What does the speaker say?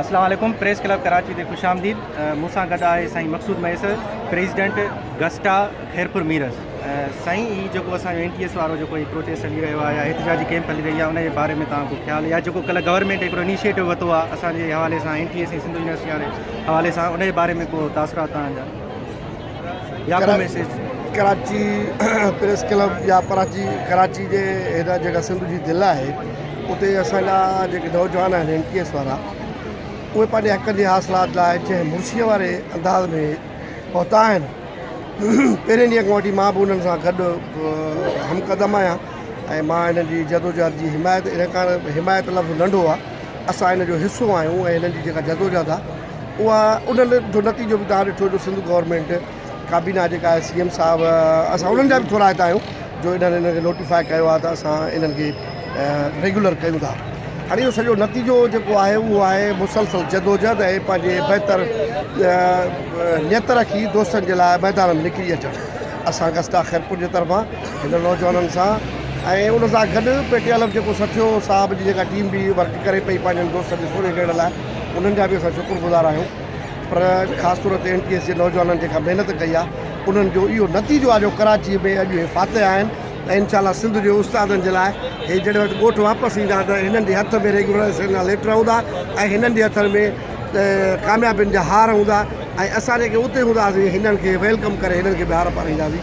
اسلام عليڪم press club Karachi تي خوش آمديد مون سان گڏ آهي سائين مقصود مهيسر پريزيڊنٽ گسٽا خيرپور ميرس سائين هي جيڪو اسان جو اين ٽي ايس وارو جيڪو هي پروٽيسٽ هلي رهيو آهي يا احتجاجي ڪيمپ هلي رهي آهي ان جي باري ۾ توهان ڪو خيال يا جيڪو ڪلهه گورنمينٽ هڪڙو انيشيٽو ورتو آهي اسان جي حوالي سان N T S ۽ Sindh university واري حوالي سان ان جي باري ۾ ڪو تاثرات توهان جا يا ڪو ميسيج ڪراچي پريس ڪلب يا پراچي ڪراچي جي هن جيڪا سنڌ جي دل آهي اتي اسان جا جيڪي نوجوان آهن اين ٽي ايس وارا اهي پنهنجي حقن جي حاصلات لاء جنهن مڙسيء واري انداز ۾ پهتا آهن پهرين ڏينهن کان وٺي مان به انهن سان گڏ هم قدم آهيان ۽ مان انهن جي جدوجهد جي حمايت ان کان حمايت لفظ ننڍو آهي اسان ان جو حصو آهيون ۽ انهن جي جيڪا جدوجهد آهي اها انهن جو نتيجو به تهان ڏٺو جو سنڌ گورنمينٽ ڪابينا جيڪا آهي سي ايم صاحب اسان انهن جا به ٿورائتا آهيون جو انهن انهن کي نوٽيفاء ڪيو آهي ته اسان انهن کي ريگيولر ڪيون ٿا هاڻي اهو سڄو نتيجو جيڪو آهي اهو آهي مسلسل جدوجهد ۽ پنهنجي بهتر نيت رکي دوستن جي لاء ميدان ۾ نڪري اچڻ اسان گسٽا خيرپور جي طرفان هن نوجوانن سان ۽ ان سان گڏ پي ٽي ايل جيڪو سٺيو صاحب جي جيڪا ٽيم به ورڪ ڪري پئي پنهنجن دوستن جي سوري ڏيڻ لاء انهن جا به اسان شڪر گذار آهيون پر خاص طور تي اين ٽي ايس جي نوجوانن جيڪا محنت ڪئي آهي انهن جو اهو نتيجو آهي جو ڪراچي ۾ اڄ اهي فاتح آهن ۽ انشاء الله سنڌ جي استادن جي لاء هي جڏهن وقت ڳوٺ واپس ايندا ته هنن جي هٿ ۾ ريگيولرائيزيشن جا ليٽر هوندا ۽ هنن جي هٿن ۾ ڪاميابين جا هار هوندا ۽ اسان جيڪي اتي هونداسين هنن کي welcome ڪري هنن کي به هار پارائينداسين.